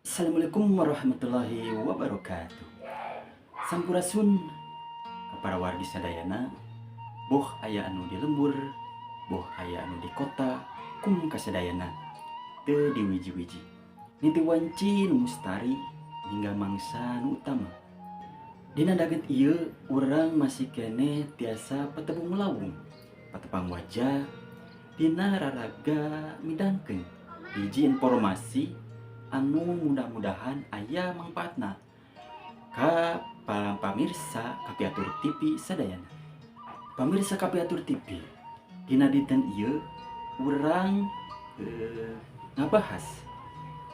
Assalamualaikum warahmatullahi wabarakatuh. Sampurasun ka para wargi sadayana, boh aya anu di lembur, boh aya anu di kota, kum kasadayana teu diwiji-wiji. Niti wanci nu mustari hingga mangsa nu utama. Dina daget ieu urang masih keneh tiasa patebung lawung, patepang wajah dina raraga midangkeun hiji informasi anu mudah-mudahan aya mangpaatna ka para pamirsa Kapiatur TV sadayana. Pamirsa Kapiatur TV, dina dinten ieu urang ngabahas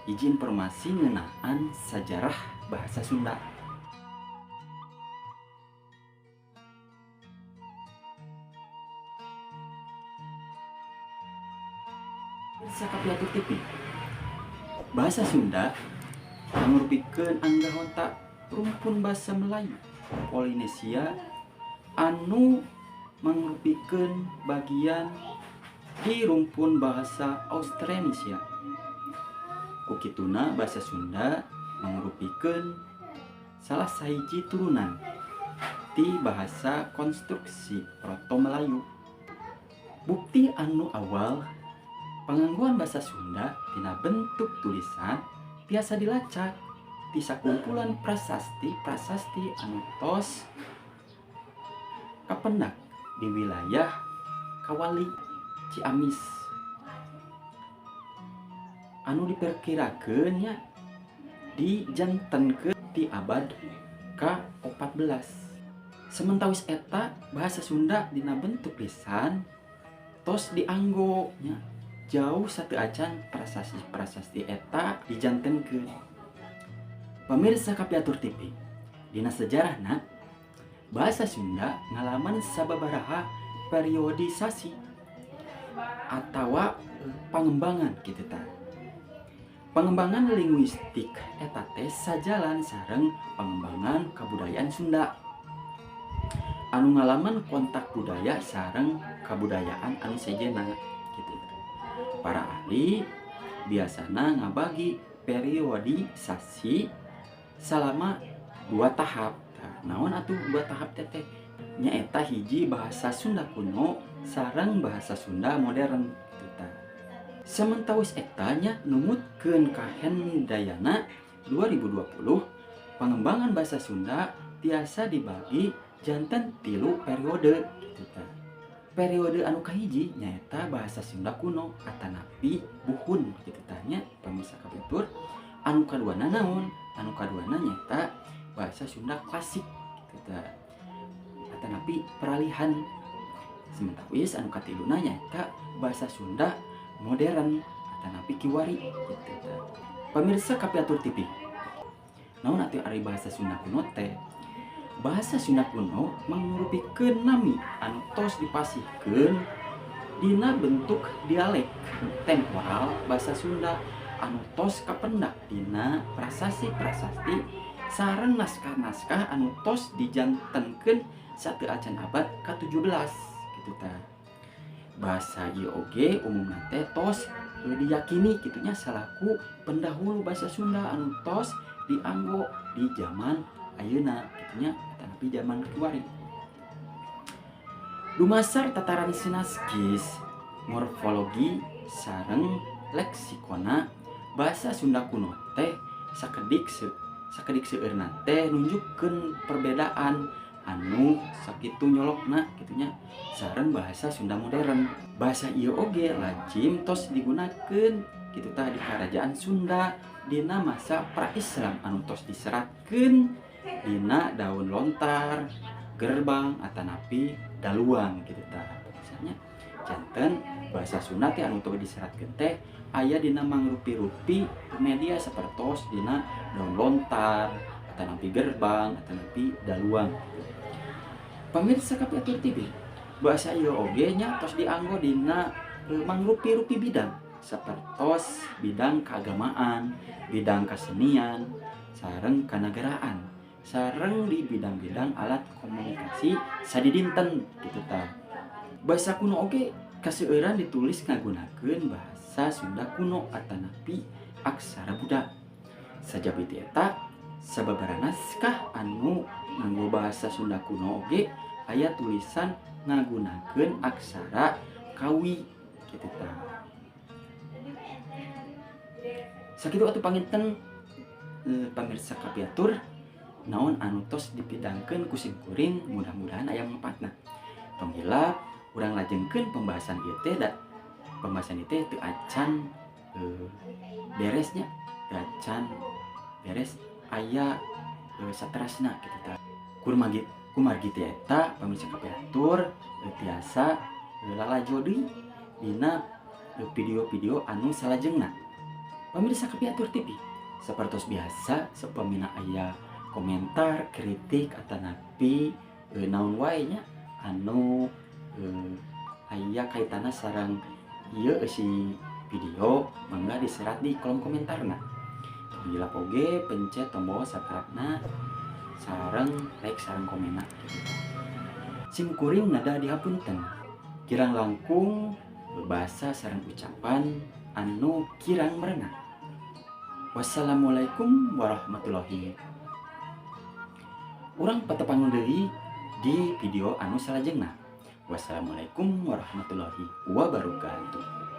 hiji informasi ngeunaan sajarah bahasa Sunda. Pamirsa Kapiatur TV, bahasa Sunda mangrupikeun anggota rumpun bahasa Melayu Polinesia anu mangrupikeun bagian di rumpun bahasa Austronesia. Ku kituna bahasa Sunda mangrupikeun salah sahiji turunan ti bahasa konstruksi Proto Melayu. Bukti anu awal panganggoan bahasa Sunda tina bentuk tulisan tiasa dilacak ti sakumpulan prasasti-prasasti anu tos kapendak di wilayah Kawali, Ciamis, anu diperkirakeun nya dijantenkeun ti abad ka-14. Sementawis eta bahasa Sunda dina bentuk lisan tos dianggo nya jauh sateuacan prasasti-prasasti eta dijantenkeun. Pamirsa Kapiatur TV, dina sejarahna bahasa Sunda ngalaman sababaraha periodisasi atawa pangembangan kitu tah. Pengembangan linguistik eta teh sajalan sareng pengembangan kabudayaan Sunda anu ngalaman kontak budaya sareng kabudayaan anu sejenna gitu. Para ahli biasana ngabagi periodisasi selama dua tahap. Tah, naon atuh dua tahap teteh? Nyaeta hiji bahasa Sunda kuno sareng bahasa Sunda modern gitu tah. Sementawis eta nya numutkeun ka Hendayana 2020, pengembangan bahasa Sunda tiasa dibagi janten tilu periode gitu tah. Periode anu kahiji nyaeta bahasa Sunda kuno atanapi buhun gitu tah nya, pamirsa Kapiatur. Anu kaduana naon? Anu kaduana nyaeta bahasa Sunda klasik gitu tah, atanapi peralihan. Sementawis anu katiluna nyaeta bahasa Sunda modern atanapi kiwari gitu tah. Pamirsa Kapiatur TV, naon atuh ari bahasa Sunda kuno teh? Bahasa Sunda kuno mangrupikeun nami anu tos dipasihkeun dina bentuk dialek temporal bahasa Sunda anu tos kapendak dina prasasti-prasasti sareng naskah-naskah anu tos dijantenkeun sateuacan abad ka-17 gitu tah. Bahasa ieu oge umumna teh tos diyakini kitu nya salaku pendahulu bahasa Sunda anu tos dianggo di zaman ayeuna kitu nya, atanapi zaman kiwari. Dumasar tataran sinaskis, morfologi sareng leksikona bahasa Sunda kuno teh sakedik seueurna teh nunjukkeun perbedaan anu sakitu nyolokna kitu nya sareng bahasa Sunda modern. Bahasa ieu oge lajim tos digunakeun kitu tah di kerajaan Sunda dina masa pra-Islam anu tos diseratkeun dina daun lontar, gerbang atanapi daluang gitu tah. Misalnya janten bahasa Sunda teh anu tos diseratkeun teh aya dina mangrupi-rupi media sapertos dina daun lontar atanapi gerbang atanapi daluang. Pamirsa Kapiatur TV, bahasa ieu oge nya tos dianggo dina mangrupi-rupi bidang sapertos bidang keagamaan, bidang kesenian, sareng kenegaraan, sareng di bidang-bidang alat komunikasi sadidinten gitu tah. Bahasa kuno oge kaseueuran ditulis ngagunakeun bahasa Sunda kuno atanapi aksara Buddha. Sajabi ti eta, sababaraha naskah anu nganggo bahasa Sunda kuno oge aya tulisan ngagunakeun aksara Kawi kitu tah. Sakitu atuh panginten, pamirsa kapiatur, naon anu tos dipidangkeun ku sim kuring, mudah-mudahan aya manfaatna. Tong hilap urang lajengkeun pembahasan ieu teh, da pembahasan ieu teh teu acan beresnya, teu acan beres, aya saterasna kitu tah. Kurmagi kumargi teh eta, pamirsa kapiatur, tiasa lalajo deui dina video-video anu salajengna. Pamirsa Kapiatur TV, sapertos biasa, saupamina aya komentar, kritik atanapi naon wae nya anu aya kaitanna sareng ieu eusi video, mangga diserat di kolom komentarna. Tong hilap oge pencet tombol subscribe-na sareng like sareng komenna gitu. Sim kuring nada dihapunten kirang langkung bahasa sareng ucapan anu kirang merenah. Wassalamualaikum warahmatullahi. Urang patepang deui di video anu salajengna. Wassalamualaikum warahmatullahi wabarakatuh.